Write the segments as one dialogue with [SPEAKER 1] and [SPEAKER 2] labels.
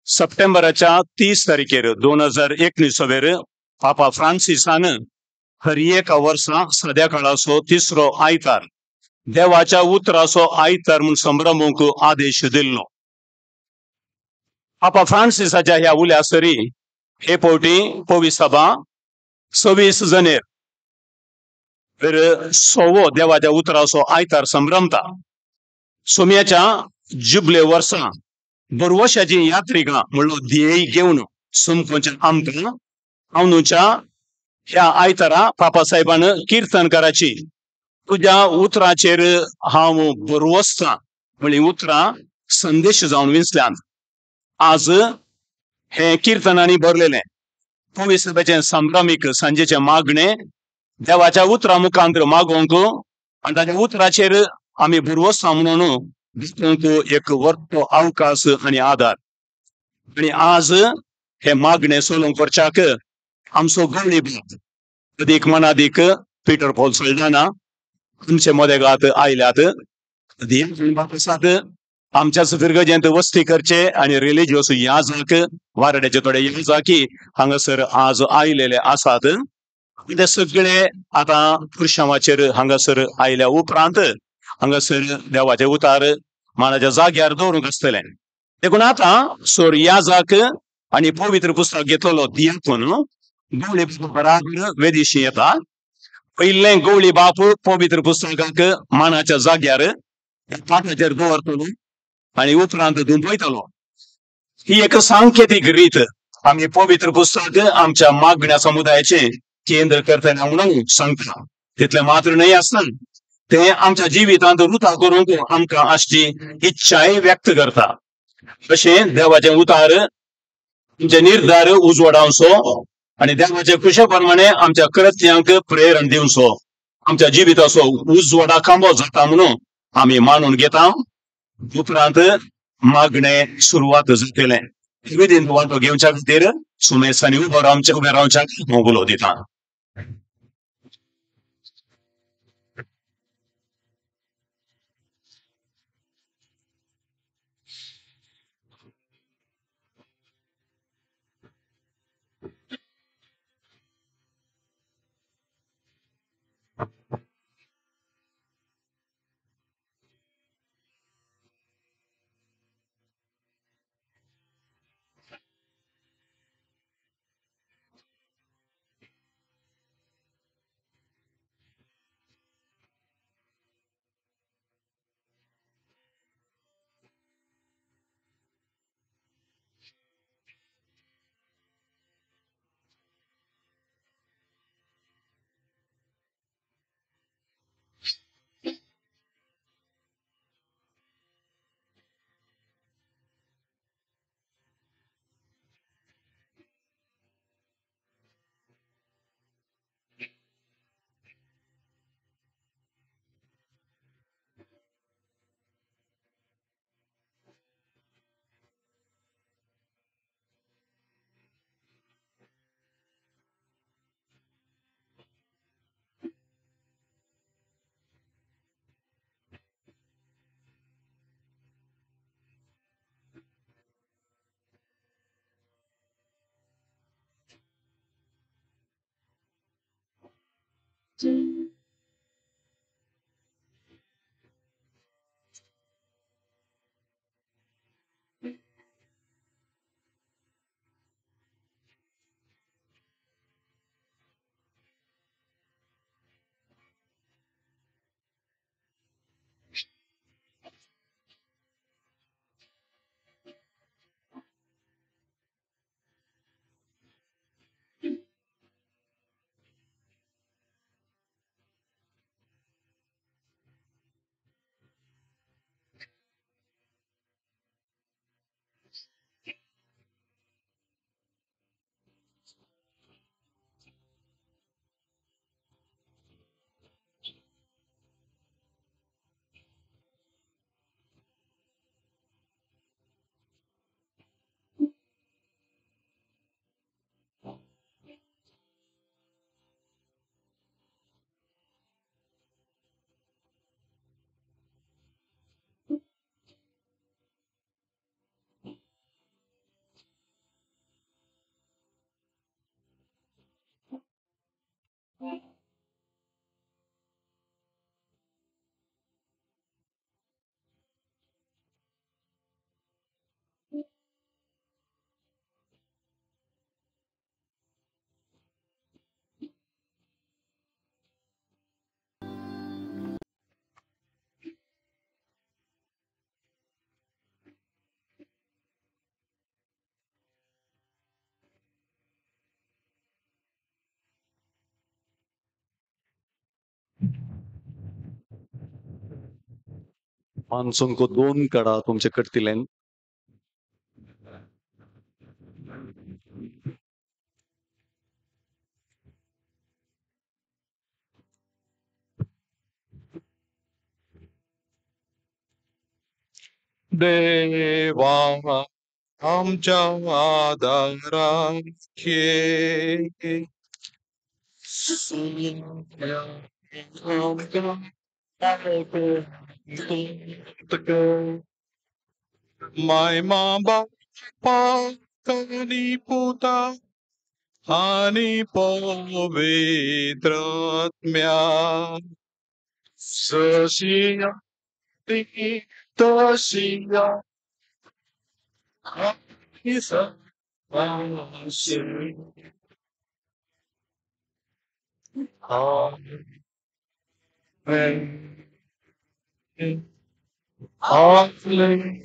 [SPEAKER 1] सप्टेंबराच्या 30 तारखेर 2019 वेर पापा फ्रांसिसान हर एका वर्सा सद्या काळाचो तिसरो आयतार देवाच्या उतराचो आयतार म्हूण संभ्रमूंक आदेश दिल्लो. पापा फ्रांसिसाच्या ह्या उल्या सरी हे फावटी पवी सभा 26 जनेर वेर सोवो देवाच्या उतराचो आयतार संभ्रमता. सोम्याच्या जुबले वर्सा बरवशाची यात्रिका म्हणलो ध्येय घेवन सुमकोच्या आमकां अंदूच्या ह्या आयतारा पापा साहेबान किर्तन कराची तुज्या उतराचेर हांव बरवसता म्हणली उतरां संदेश जावन विंचल्यान. आज हे किर्तनांनी भरलेलें पवी सभेचें संभ्रमीक सांजेचें मागणें देवाच्या उतरां मुखांत मागोवंक आनी ताच्या उतराचेर आमी भरवसा म्हणून एक वर्तो अवकाश आनी आदार. आनी आज हे मागणें सोलोवंक करच्याक आमचो गवळी बाब अदीक मनादीक पिटर पॉल सल्डाना आमचे मदेगात आयल्यात. आसात आमच्याच फिरगजेंत वस्ती करचे आनी रिलिजियस याजक वारड्याचे थोडे याजकी हांगासर आज आयलेले आसात. ते सगळे आतां पुरुशांवाचेर हांगासर आयल्या उपरांत हांगासर देवाचे उतार मानाच्या जाग्यार दवरूंक आसतलें. देखून आतां सोर याजक आनी पवित्र पुस्तक घेतलेलो दियाकून गवळी बराबर वेदीशी येता. पयलें गवळी बाप पवित्र पुस्तकाक मानाच्या जाग्यार पाटाचेर दवरतलो आनी उपरांत धुंपयतलो. ही एक सांकेतीक रीत आमी पवित्र पुस्तक आमच्या मागण्या समुदायाचें केंद्र करतले म्हणून सांगता. तितलें मात्र न्हय आसना तें आमच्या जिवितांत रुता करूंक आमकां आसची इच्छाय व्यक्त करता. अशें देवाचें उतार आमचे निर्धार उजवाडावचो आनी देवाचे खुशे प्रमाणे आमच्या कृत्यांक प्रेरण दिवचो आमच्या जिविताचो उजवाडा खांबो जाता म्हणून आमी मानून घेता. उपरांत मागणें सुरवात जातलें. विधीन वांटो घेवच्या खातीर सुमेसांनी उबो रावचे उबे रावच्याक हांव उलो दिता. पांचोंको दोन कडा तुमचे करतिलेन.
[SPEAKER 2] देवा आमच्या आदाराक ये. माय बापा आनी पुता आनी पवित्र आत्म्या जशी आदी तशी आनी सदांशी. Amen. Hallelujah.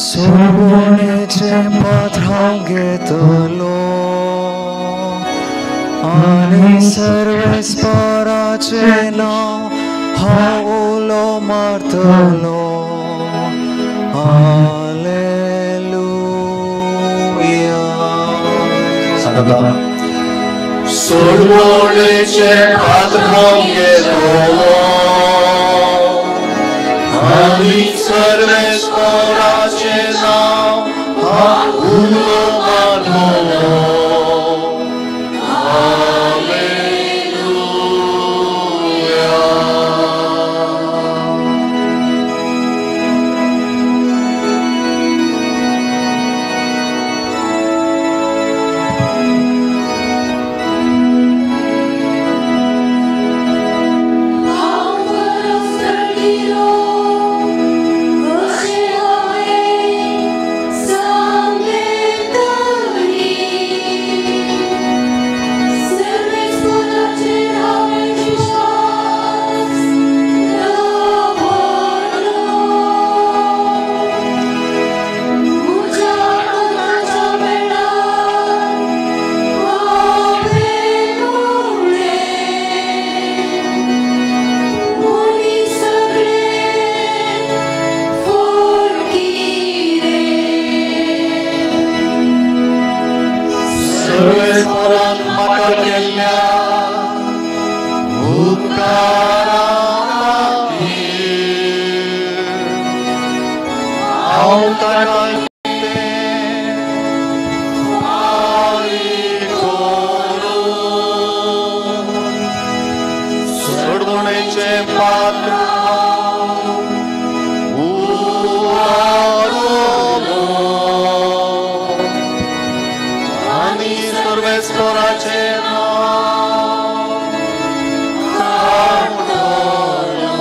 [SPEAKER 3] सोडवणेचें पत्र हांव घेतलो आनी सर्वेस्पराचें नांव हांव उलो मारतलो. हालेलुया.
[SPEAKER 2] सोडवणेचें पत्र हांव घेतलो आनी सर्वेस्पराचें नांव हांव उलो मारतलो. हालेलुया. उपकारा खातीर हांव ताका कितें फारीक करूं सोडवणेचें पात्र उबारलो आनी सर्वेस्पराचें नांव काडटलो.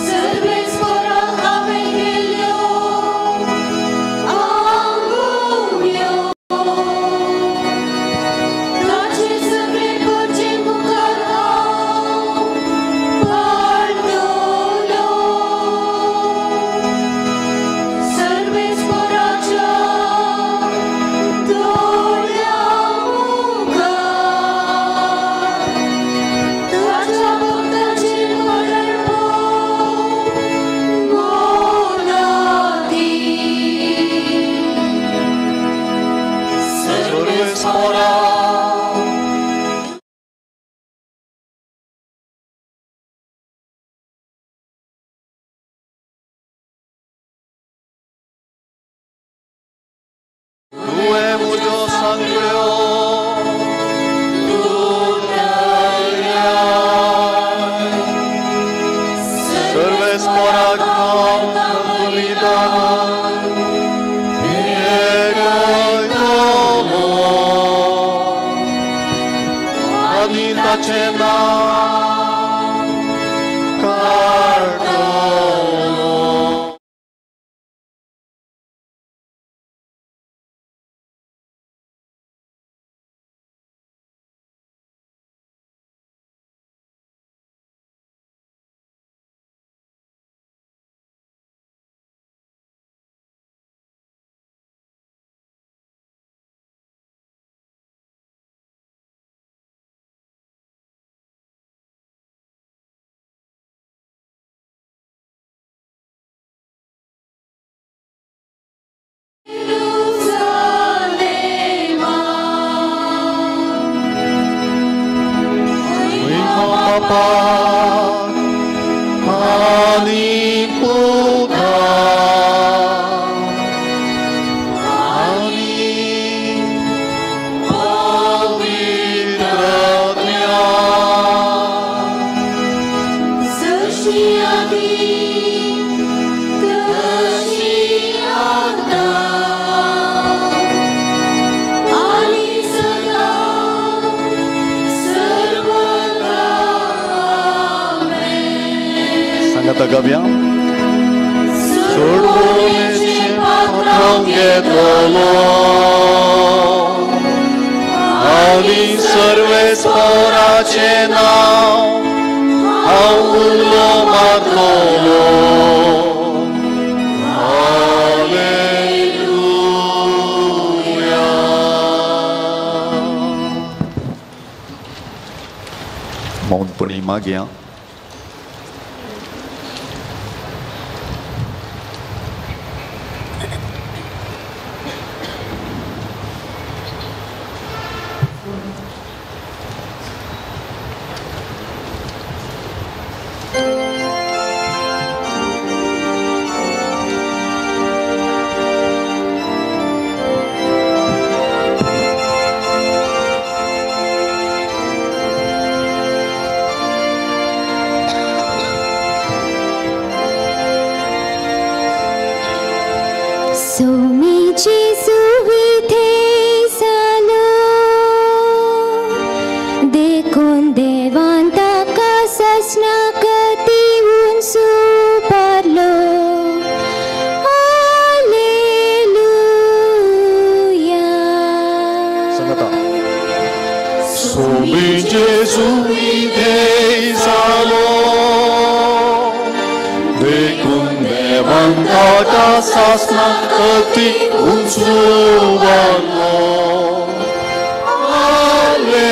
[SPEAKER 4] सर्वेस्पराक हांवें केल्ल्यो आंगवण्यो ताचे सगळे परजे मुखार हांव पाडटलो. सर्वेस्पराच्या दोळ्यां मुखार ताच्या भक्ताचें मरणपोक मोलादीक.
[SPEAKER 2] सर्वेस्परा तुवें म्हज्यो सगळ्यो दुखल्या सर्वेस्पराक हांव बलिदान भेटयतलो आनी ताचें नांव काडटलो.
[SPEAKER 4] जेरुसालेमा
[SPEAKER 2] बापाक आनी पुताक आनी पवित्र आत्म्याक
[SPEAKER 4] जशी आदीं तशी आतां आनी सदां सर्वदा. आमेन.
[SPEAKER 2] सांगाता गावया.
[SPEAKER 4] सोडवणेचें पात्र हांव
[SPEAKER 2] घेतलो आनी सर्वेस्पराचें नांव हांव उलो मारतलो. हालेलुया. मौनपणी मागया.
[SPEAKER 4] Somi Gesù salo देखून देवान ताका ससनाकती सुपारलो. हालेलुया.
[SPEAKER 2] सांगाता. Somi Gesù salo देखून देवान ताका सासनाकती उंचुवालो. हालेलुया.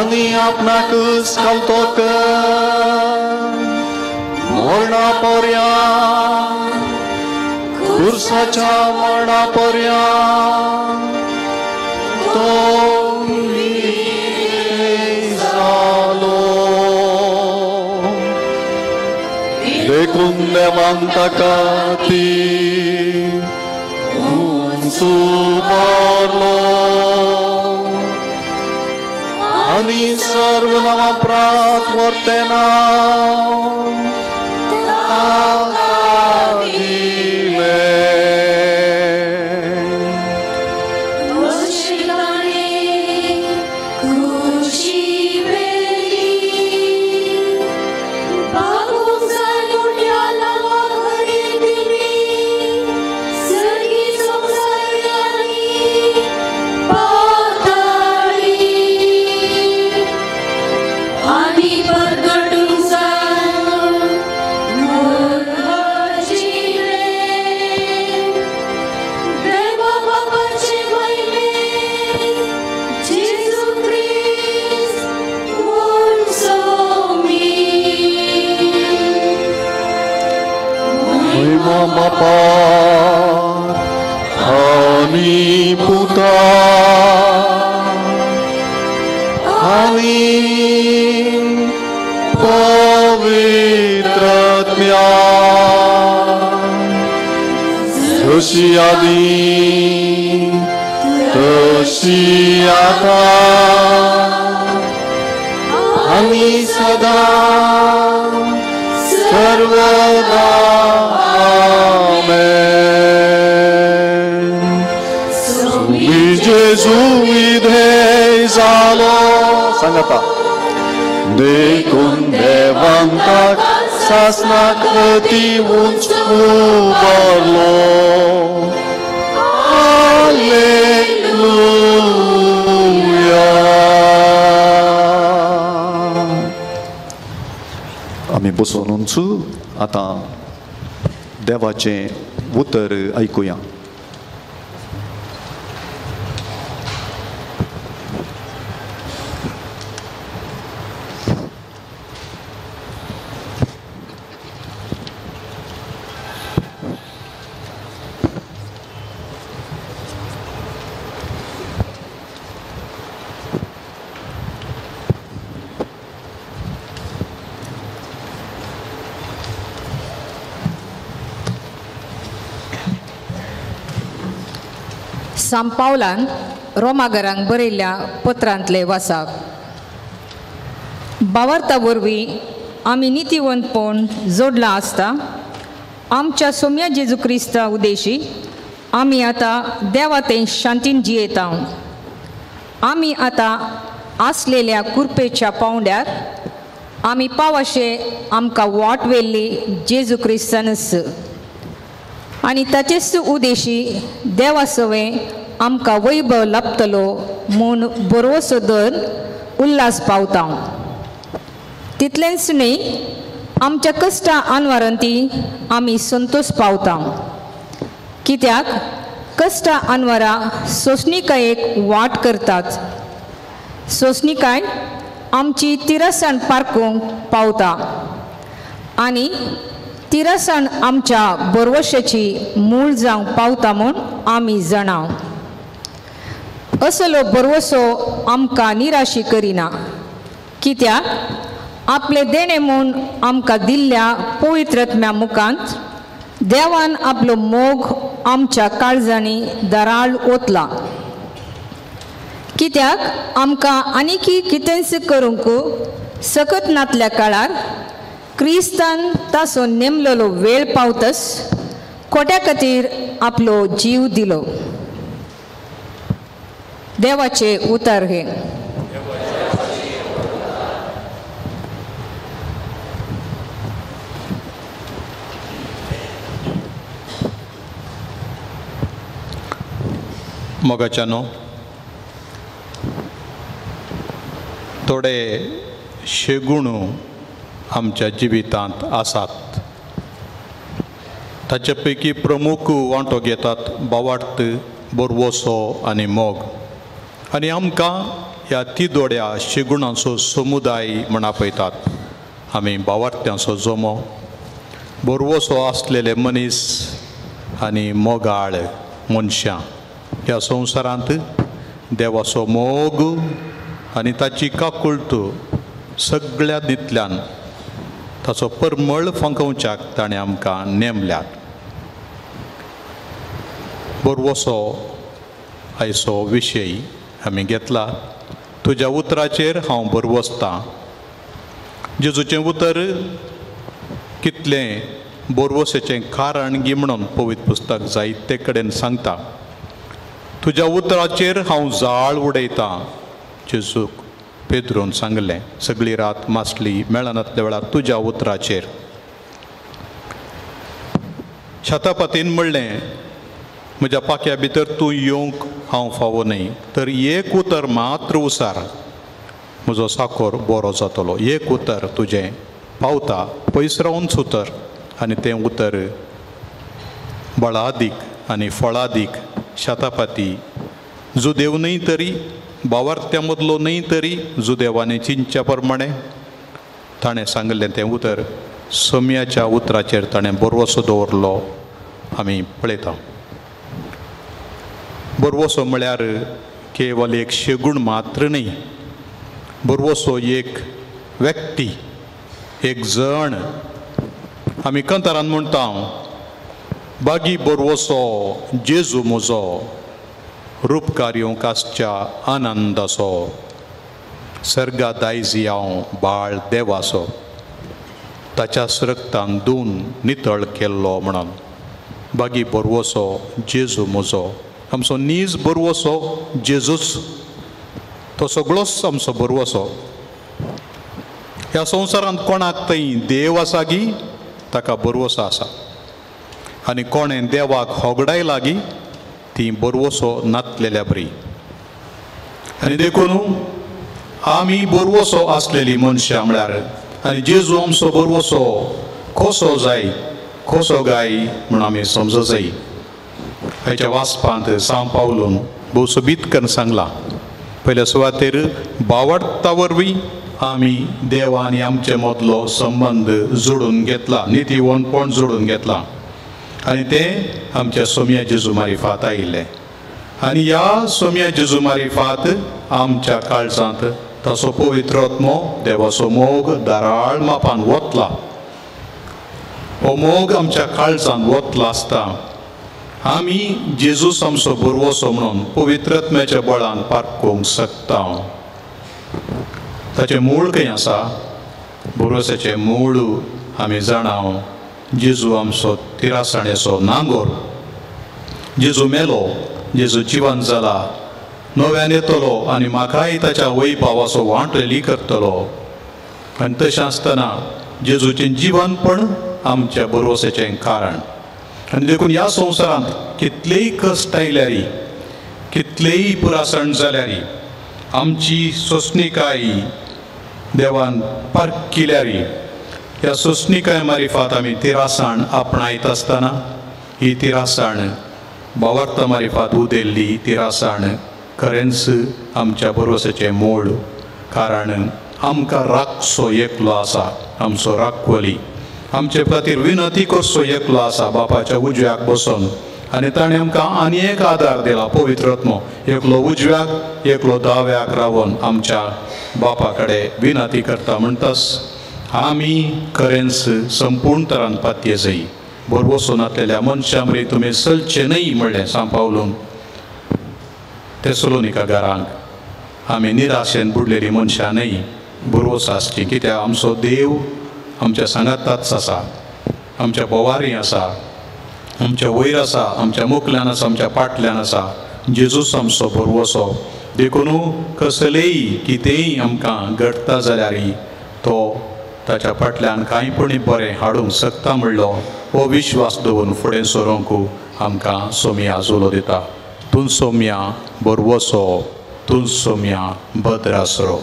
[SPEAKER 2] आनी आपणाकच घालतो कर मरणा पर्यंत खुर्साच्या मरणा पर्यंत तो जालो. देखून देवान ताका ती उंच मारलो आनी सर्व नांवां प्रात वर्ते नांव ताका दिलें. बापा आनी पुता आनी पवित्र आत्म्या जशी आदी तशी आता आनी सदा सर्वदा. आमेन. सुमी जेजू विधेय जालो. सांगाता देखून देवान ताका सासणाक अती उंच उबारलो. हालेलुया. आमी बसून उंच आतां देवाचें उतर आयकुया.
[SPEAKER 5] सांत पावलान रोमागरांक बरयल्ल्या पत्रांतले वासाक. बावार्ता वरवीं आमी नितीवंतपण जोडलां आसता आमच्या सोम्या जेजू क्रिस्ता उदेशी आमी आतां देवा ते शांतीन जियेता. आमी आतां आसलेल्या कुरपेच्या पावंड्यार आमी पावशे आमकां वाट व्हेल्ली जेजू क्रिस्तानच आनी ताचेच उदेशी देवा सवें आमकां वैभव लाभतलो म्हूण बरोसो दर उल्हास पावता. तितलेंच न्हय आमच्या कश्टां आनवारांती आमी संतोश पावता. कित्याक कश्टां आनवारां सोंसणीकायेक वाट करतात. सोंसणीकाय आमची तिरसाण पारखूंक पावता आनी तिरसाण आमच्या बरवशाची मूळ जावंक पावता म्हूण आमी जाणा. असलो बरवसो आमकां निराशी करिना. कित्याक आपलें देणें म्हूण आमकां दिल्ल्या पवित्र आत्म्या मुखांत देवान आपलो मोग आमच्या काळजांनी दराळ ओतला. कित्याक आमकां आनीकी कितेंच करूंक सकत नातल्या काळार क्रिस्तान ताचो नेमलेलो वेळ पावतस खोट्या खातीर आपलो जीव दिलो. देवाचे उतर हे.
[SPEAKER 6] मोगाच्यानो, थोडे शेगुण आमच्या जिवितांत आसात. ताचे पैकी प्रमुख वांटो घेतात बावार्थ, बरवसो आनी मोग. आनी आमकां ह्या तिदोड्या शेगुणांचो समुदाय म्हण आपयतात. आमी बावारत्यांचो जमो, बरवसो आसलेले मनीस आनी मोगाळ मनशां. ह्या संवसारांत देवाचो मोग आनी ताची काकुळट सगळ्या दितल्यान ताचो परमळ फांकोवच्याक ताणें आमकां नेमल्यात. बरवसो आयचो विशय आमी घेतला. तुज्या उतराचेर हांव बरवसतां. जेजूचें उतर कितलें बरवसेचें कारण गी म्हणून पवित्र पुस्तक जायते कडेन सांगता. तुज्या उतराचेर हांव जाळ उडयतां, जेजूक पेद्रून सांगलें. सगळी रात मासली मेळनातल्या वेळार तुज्या उतराचेर. शतापतीन म्हणलें, म्हज्या पाक्या भितर तूं येवंक हांव फावो न्हय, तर एक उतर मात्र उसार, म्हजो साकोर बरो जातलो. एक उतर तुजें पावता पयस रावूनच उतर, आनी तें उतर बळादीक आनी फळादीक. शतापती जुदेव न्हय तरी बावार्थ्या मदलो न्हय तरी जुदेवाने चिंतच्या प्रमाणें ताणें सांगलें तें उतर सोम्याच्या उतराचेर ताणें बरवसो दवरलो. आमी पळयता बरवसो म्हळ्यार केवल एक शेगूण मात्र न्हय, बरवसो एक व्यक्ती, एक जण. आमी कंतारान म्हणटा, बागी बरवसो जेजू म्हजो, रूपकार येवंक आसच्या आनंदाचो, सर्गा दायजी हांव बाळ देवाचो, ताच्या रक्तान धुवन नितळ केल्लो म्हणून. बागी बरवसो जेजू म्हजो, आमचो नीज बरवसो जेजूच, तो सगळोच आमचो बरवसो. ह्या संवसारांत कोणाक थंय देव आसा गी ताका बरवसो आसा, आनी कोणें देवाक होगडायला गी ती बरवसो नातलेल्या बरी. आनी देखून आमी बरवसो आसलेली मनशां म्हळ्यार, आनी जेजू आमचो बरवसो कसो जाय कसो गाय म्हूण आमी समज जाय. हाच्या वाचपांत सांव पावलून भोव सोबीत करून सांगलां. पयल्या सुवातेर बावडता वरवीं आमी देवा आनी आमचे मदलो संबंद जोडून घेतला, नितीवणपण जोडून घेतला, आनी तें आमच्या सोम्या जेजू मारिफात आयिल्लें. आनी ह्या सोम्या जेजू मारिफात आमच्या काळजांत ताचो पवित्र आत्मो देवाचो मोग दाराळ मापान वतला. हो मोग आमच्या काळजांत वतला आसता आमी जेजूस आमचो बरवसो म्हणून पवित्र आत्म्याच्या बळान पारखूंक शकता. ताचें मूळ खंय आसा? बरवसाचें मूळ आमी जाणां, जेजू आमचो तिरासाणेचो नांगोर. जेजू मेलो, जेजू जिवन जाला, नव्यान येतलो आनी म्हाकाय ताच्या वैभावाचो वांटली करतलो. आनी तशें आसतना जेजूचें जिवनपण आमच्या बरवसाचें कारण. आनी देखून ह्या संवसारांत कितलेय कश्ट आयल्यार, कितलेय पुरासण जाल्यार, आमची सोंसणीकाय देवान पारखिल्यार, ह्या सोंसणीकाय मारिफात आमी तिरासाण आपणायत आसतना ही तिरासाण बावार्ता मारिफात उदेल्ली तिरासाण खरेंच आमच्या बरवसाचें मूळ. कारण आमकां राखचो एकलो आसा, आमचो राखवली, आमचे खातीर विनती करचो एकलो आसा बापाच्या उजव्याक बसून, आनी ताणें आमकां आनी एक आदार दिला, पवित्र आत्मो. एकलो उजव्याक एकलो दाव्याक रावन आमच्या बापा कडेन विनती करता. म्हणटास आमी खरेंच संपूर्ण तरान पातये जाय. बरवसो नातलेल्या मनशां मरे तुमी चलचे न्हय म्हणलें सांव पावलून तेसलोनिका घरांक. आमी निराशेन बुडलेली मनशां न्हय, बरवसो आसची, कित्याक आमचो देव आमच्या सांगाताच आसा, आमच्या बोवारी आसा, आमच्या वयर आसा, आमच्या मुखल्यान आसा, आमच्या पाटल्यान आसा. जेजूस आमचो बरवसो. देखून कसलेय कितेंय आमकां घडटा जाल्यार तो ताच्या फाटल्यान कांय पुणी बरें हाडूंक शकता म्हणलो हो विश्वास दवरून फुडें सरूंक आमकां सोम्या जुलो दिता. तूं सोम्या बरवसो, तूं सोम्या भद्रासरो.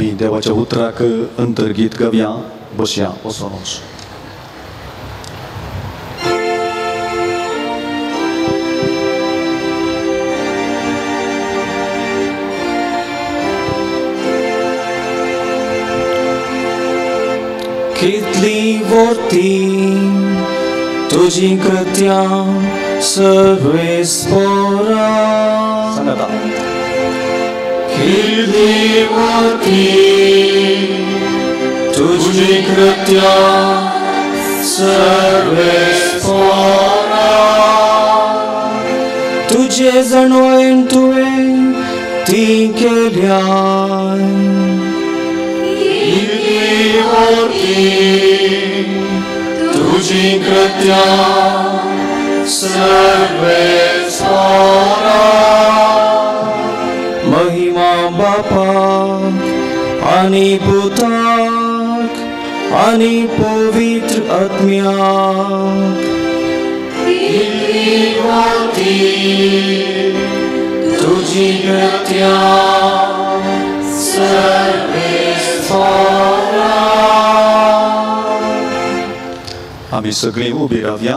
[SPEAKER 2] आमी देवाच्या उतराक अंतर्गीत गावया, बसया वचोनच.
[SPEAKER 3] कितली वर्ती तुजी कृत्यां सर्वेस्पोरा,
[SPEAKER 2] सांगाता.
[SPEAKER 3] कितली वर्ती तुजी कृत्यां सर्वेस्पोरा, तुजे जाणवयन तुवें ती केल्यान.
[SPEAKER 2] तुजी कृत्यां सर्वेस्पोरा,
[SPEAKER 3] महिमा बापाक आनी पुताक आनी पवित्र आत्म्याक.
[SPEAKER 2] कितली वर्ती तुजी कृत्यां सर्वेस्पोरा. आमी सगळीं उबी रावया.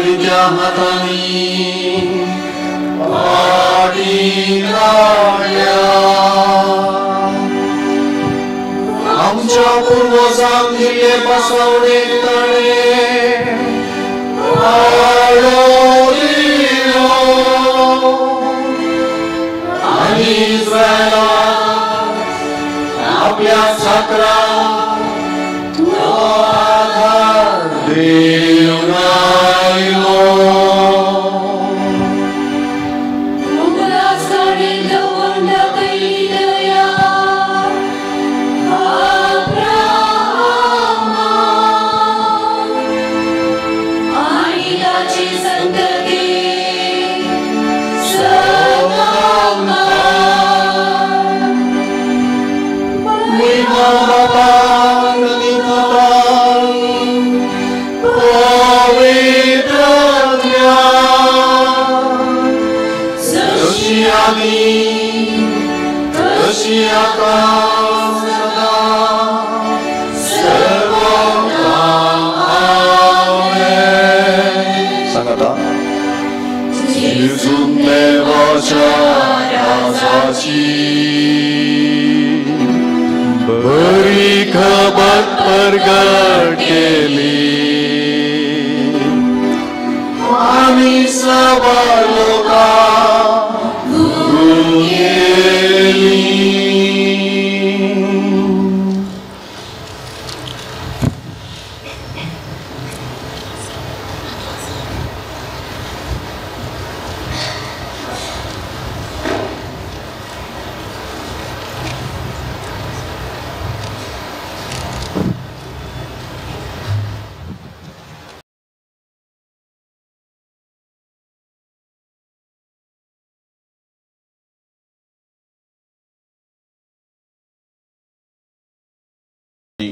[SPEAKER 3] रित्या हातांनी फाटीं काडल्या. आमच्या पुर्वजांक दिल्ले बसवणेक ताणें पाळो दिलो आनी इस्रायलाक आपल्या चाकराक तो आधार दिवन आयलो.
[SPEAKER 2] सांगाता जेजून देवाच्या राजाची बरी खबर प्रगट केली आनी सबार लोकांक गेली.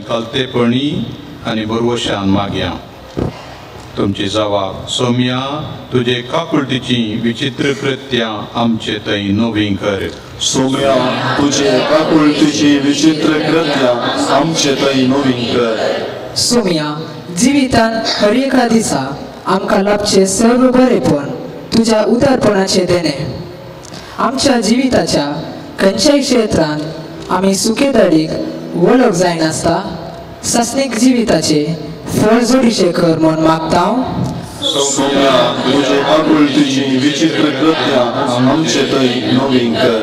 [SPEAKER 6] कलतेपणी आनी बरवशान मागया तुमची जवाब. सोम्या तुजे काकुळटीची विचित्र कृत्यां आमचे थंय नवीं कर.
[SPEAKER 2] सोम्या तुजे काकुळटीची विचित्र कृत्यां आमचे थंय नवीं कर.
[SPEAKER 7] सोम्या जिवितान हर एका दिसा आमकां लाभचें सर्व बरेपण तुज्या उदारपणाचें देणें. आमच्या जिविताच्या खंयच्याय क्षेत्रांत आमी सुकेदाडीक वळख जायनासता सासणीक जिविताचे फळ जोडीचें कर म्हूण मागता.
[SPEAKER 2] सोम्या तुजे काकुळटीची विचित्र कृत्यां आमचे थंय नवीं कर.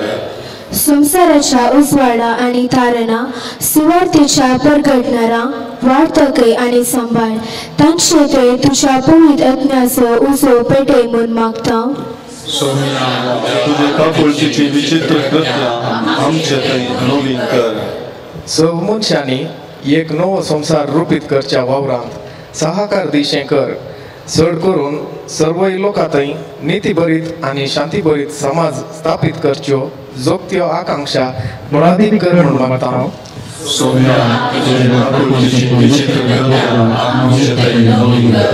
[SPEAKER 4] संवसाराच्या उजवाडा आनी तारणा सुवार्थेच्या परगटणारा वार्तकय आनी सांबाळ तांचे थंय तुज्या पवित्र आत्म्याचो उजो पेटय म्हूण मागता.
[SPEAKER 2] सोम्या तुजे काकुळटीची विचित्र कृत्यां आमचे थंय नवीं कर.
[SPEAKER 8] सव मनशांनी एक नवो संवसार रुपीत करच्या वावरांत सहाकार दिशें कर. चड करून सर्वय लोकां थंय नितीभरीत आनी शांतीभरीत समाज स्थापीत करच्यो जोगत्यो आकांक्षा मुळादीक कर म्हूण मागता हांव.
[SPEAKER 2] सोम्या तुजे काकुळटीची विचित्र कृत्यां आमचे थंय नवीं कर.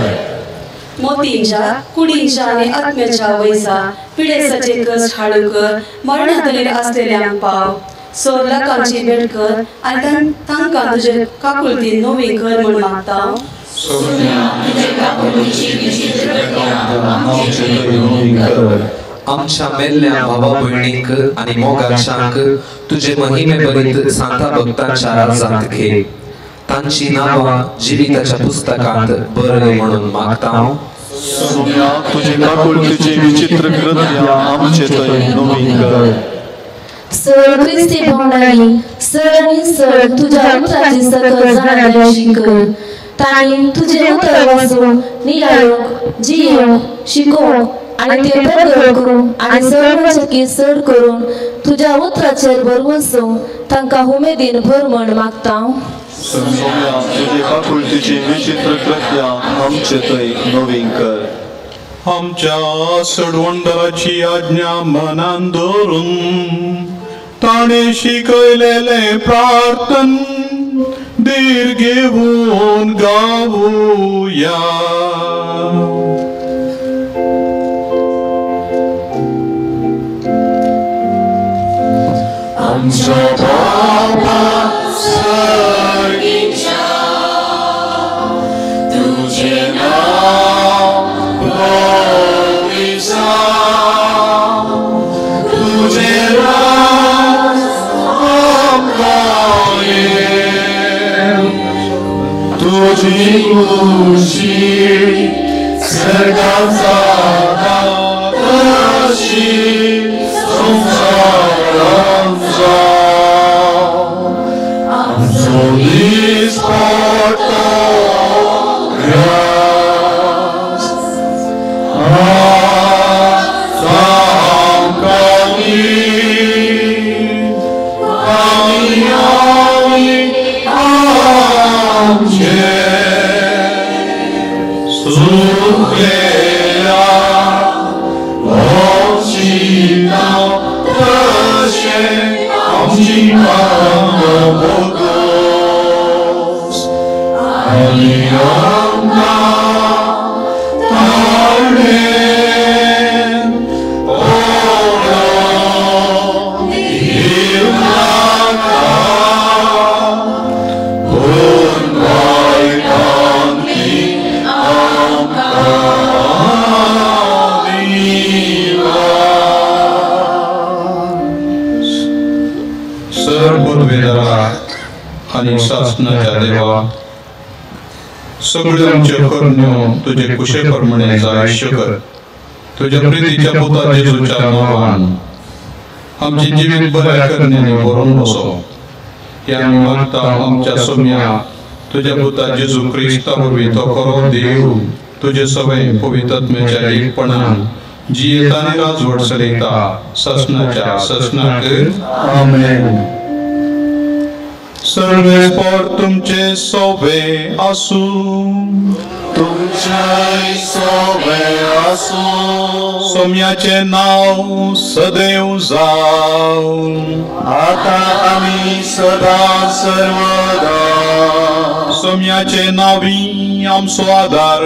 [SPEAKER 9] मोतींच्या कुडींच्या आनी आत्म्याच्या वैजा पिडेसाचे कश्ट हाडून कर मरणांतले आसलेल्यांक पाव. 100 लाखांची भेट कर आनी तांकां तुजे काकुळटी नवी कर म्हूण मागता.
[SPEAKER 10] आमच्या मेल्ल्या भावा भयणींक आनी मोगाच्यांक तुजे महिमे भरीत सांता भक्तांच्या राजांत घे. तांची नांवां जिविताच्या पुस्तकांत बरय म्हणून मागता.
[SPEAKER 2] सोम्या तुजे काकुळटीची विचित्र कृत्यां आमचे थंय नवीं कर.
[SPEAKER 4] सर क्रिस्ती भावंडांनी सर आनी सर तुज्या उतराची सकल जाणाशी कर. तांणी तुजें उतर वाचूंक नियाळूंक जियोवंक शिकोवंक आनी तें प्रगट करूंक आनी सर्वचकी चड करून तुज्या उतराचेर भरवसूंक तांकां उमेदीन भर म्हूण मागता.
[SPEAKER 2] सोम्या तुजे काकुळटीची विचित्र कृत्यां आमचे थंय नवीं कर.
[SPEAKER 6] आमच्या सडवंडराची आज्ञा मनान धरून ताणें शिकयलेलें प्रार्थन धीर घेवन गावुया.
[SPEAKER 3] आमच्या बापा सर्गीच्या तुझें नांव तुगेल्या चिंता तशें आमची पापां भोगोस आनी आमकां ताणें ओडोन दिवं नाका पूण वायटांतली आमकां
[SPEAKER 6] सर पूर्वेदरा आनी सासणाच्या देवा सगळ्यो आमच्यो करण्यो तुजे कुशे प्रमाणे जाय कर तुज्या प्रितीच्या पुता जेजूच्या नांवान आमची जिवीत बऱ्या करण्यांनी भरून वचो हे आमी मागता आमच्या सोम्या तुज्या पुता जेजू क्रिस्ता वरवीं तो खरो देव तुजे सवय पवित्र एकपणान जियेता आनी राजवट चलयता सासणाच्या सासणाक
[SPEAKER 2] आमेन.
[SPEAKER 6] सर्वेस्पर तुमचे सोबे आसूं
[SPEAKER 3] तुमचे सोबे आसूं.
[SPEAKER 6] सोम्याचें नांव सदैव जावं
[SPEAKER 3] आतां आनी सदां सर्वदा.
[SPEAKER 6] सोम्याचें नांवी आमचो आदार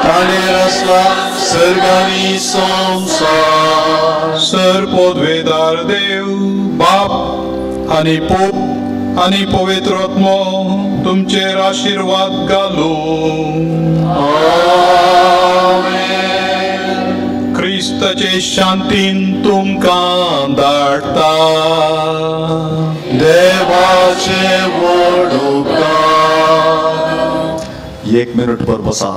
[SPEAKER 3] ताणें रचला सर्ग आनी संवसार.
[SPEAKER 6] सर पदवेदार देव बाप आनी पूत आनी पवित्र आत्मो तुमचेर आशिर्वाद घालूं.
[SPEAKER 3] आमेन.
[SPEAKER 6] क्रिस्ताचे शांतीन तुमकां धाडटा.
[SPEAKER 3] देवाचे व्हड उपकार.
[SPEAKER 2] एक मिनिट पर बसा.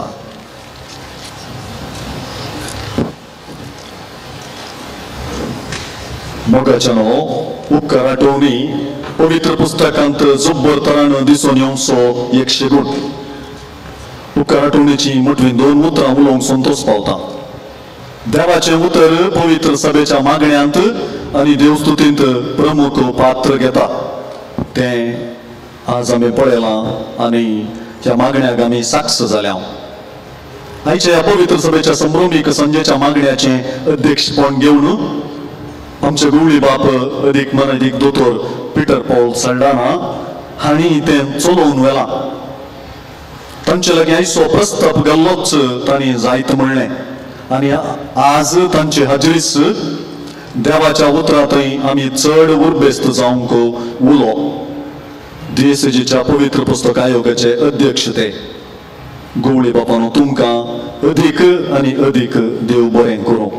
[SPEAKER 2] मोगाच्यानो उपकार आठवणी पवित्र पुस्तकांत जब्बर तरान दिसून येवचो एक शेगूण. उपकार आठवणीची मोटवी दोन उतरां उलोवंक संतोश पावता. देवाचें उतर पवित्र सभेच्या मागण्यांत आनी देवस्तुतींत प्रमुख पात्र घेता तें आज आमी पळयलां आनी ह्या मागण्याक आमी साक्ष जाल्या. आयच्या ह्या पवित्र सभेच्या संभ्रमीक संजेच्या मागण्याचें अध्यक्षपण घेवन आमचे गुवळी बाप अदीक मनादीक दोतोर पिटर पॉल सल्डाना हांणी तें चलोवन व्हेलां. तांचे लागीं आयचो प्रस्ताव घाल्लोच तांणी जायत म्हणलें आनी आज तांचे हाजरीस देवाच्या उतरांतय आमी चड उर्बेस्त जावंक उलो. डीएसजीच्या पवित्र पुस्तक आयोगाचे अध्यक्ष ते गुवळी बापानो तुमकां अदीक आनी अदीक देव बरें करूं.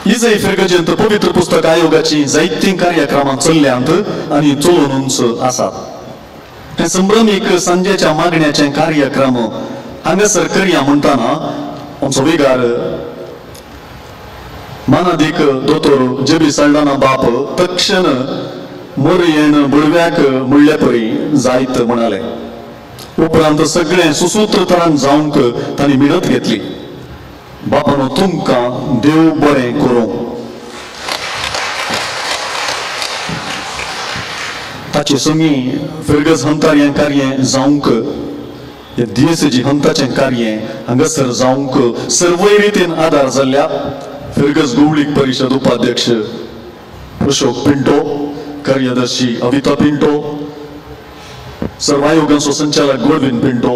[SPEAKER 2] इजय फिर्गजेंत पवित्र पुस्तक आयोगाची जायतीं कार्यक्रमां चल्ल्यांत आनी चलोवनूच आसात. हे संभ्रमीक सांजेच्या मागण्याचे कार्यक्रम हांगासर करया म्हणटाना आमचो विगार मानादीक दोतोर जेबी सल्डाना बाप तक्षण मोरयेन बुडव्याक म्हणले परी जायत म्हणाले. उपरांत सगळें सुसूत्रतरान जावंक तांणी मिडत घेतली. बापानो तुमकां देव बरें करूं. ताचे संगी फिर्गज हंतार हें कार्य जावंक हे डीएसजी हंताचें कार्य हांगासर जावंक सर्वय रितीन आदार जाल्ल्या फिर्गज गुवळीक परिशद उपाध्यक्ष अशोक पिंटो, कार्यदर्शी अविता पिंटो, सर्व आयोगांचो संचालक गोडविन पिंटो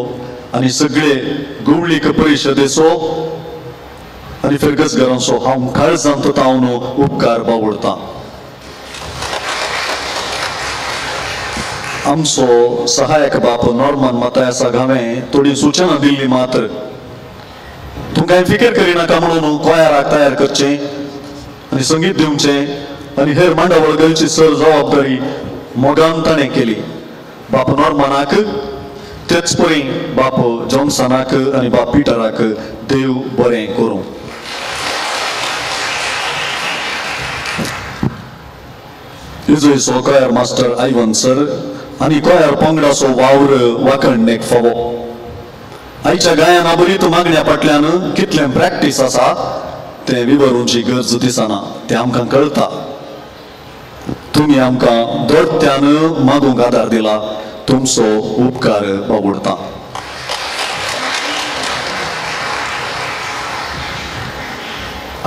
[SPEAKER 2] आनी सगळे गुवळीक परिशदेचो आनी फिर्गज घरांचो हांव काळजांत तावन उपकार बावडटा. आमचो सहायक बाप नॉर्मन मातायासाक हांवें थोडी सुचना दिल्ली मात्र तुमकां फिकर करिनाका म्हणून कोयाराक तयार करचें आनी संगीत दिवचें आनी हेर मांडावळ घालची सर जबाबदारी मोगान ताणें केली. बाप नॉर्मनाक तेच परी बाप जॉन्सनाक आनी बाप पिटराक देव बरें करूं. इजयचो कॉयर मास्टर आयवन सर आनी कॉयर पंगडाचो वावर वाखणणेक फावो. आयच्या गायना बरीत मागण्या फाटल्यान कितलें प्रॅक्टीस आसा तें विवरूंची गरज दिसना, तें आमकां कळटा. तुमी आमकां दोडत्यान मागूंक आदार दिला, तुमचो उपकार बावडटा.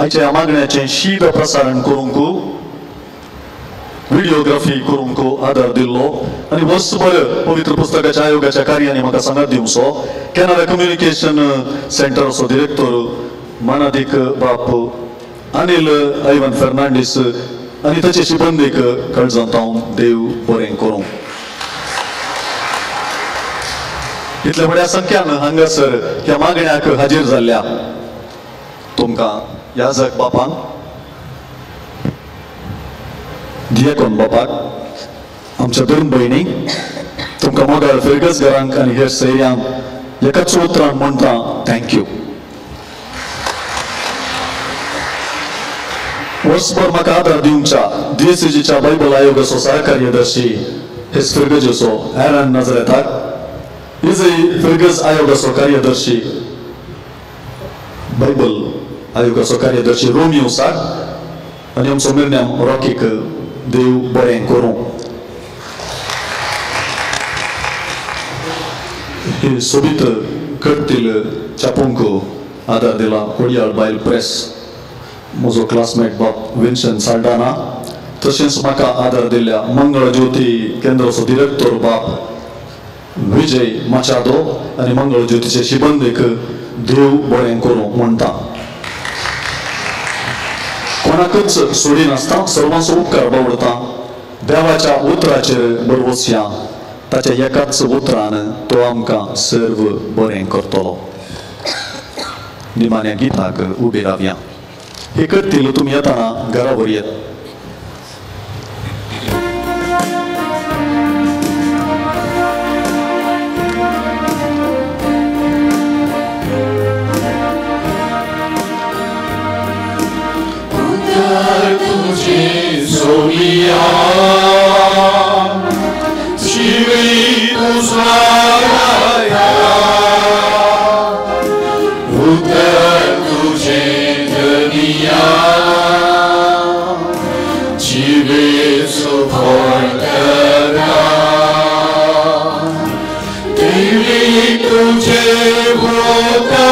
[SPEAKER 2] आयच्या मागण्याचें शीद प्रसारण करूंक व्हिडिओग्राफी करूंक आदार दिल्लो आनी वर्सभर पवित्र पुस्तकाच्या आयोगाच्या कार्याने म्हाका सांगात दिवचो कॅनरा कम्युनिकेशन सेंटराचो डिरेक्टर मानादीक बाप अनिल आयवन फेर्नांडीस आनी ताचे शिबंदीक कळजांत हांव देव बरें करूं. इतल्या व्हड्या संख्यान हांगासर ह्या मागण्याक हाजीर जाल्ल्या तुमकां याजक बापांक दियेकोन बापाक आमच्या दोन भयणीक तुमकां मोगाळ फिरगस घरांक आनी हेर सैऱ्यांक एकाच उतरान म्हणटा thank you. वर्सभर म्हाका आदार दिवच्या डीएससीजीच्या बायबल आयोगाचो सहकार्यदर्शी हेस फिरगजेचो एरन नजरेताक इजय फिरगज आयोगाचो कार्यदर्शी बायबल आयोगाचो कार्यदर्शी रोमियो साक आनी आमचो मिरन्याम रॉकीक देव बरें करूं. ही सोबीत करतील छापूंक आदार दिला कोडियाळ बायल प्रेस म्हजो क्लासमेट बाप विन्सन साल्डाना तशेंच म्हाका आदार दिल्ल्या मंगळ ज्योती केंद्राचो डिरेक्टर बाप विजय माचादो आनी मंगळ ज्योतीचे शिबंदीक देव बरें करूं म्हणटा. कोणाकच सोडिनासतना सर्वांचो उपकार बावडता देवाच्या उतराचेर बरवसया ताच्या एकाच उतरान तो आमकां सर्व बरें करतलो. निमाण्या गिताक उबे रावया. हे करतील तुमी येताना घरावर येत.
[SPEAKER 3] तुझे सोमिया शिवी तुझा उतर तुझे धनिया जिवे सुफोर्टना देवी तुझे होता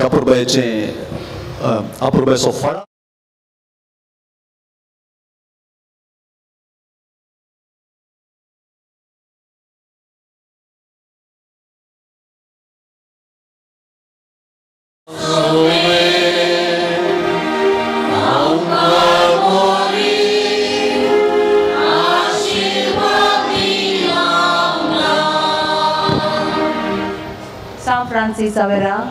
[SPEAKER 2] अपुरबायेचें अपुरबायेचो फळ
[SPEAKER 11] Francis Avera.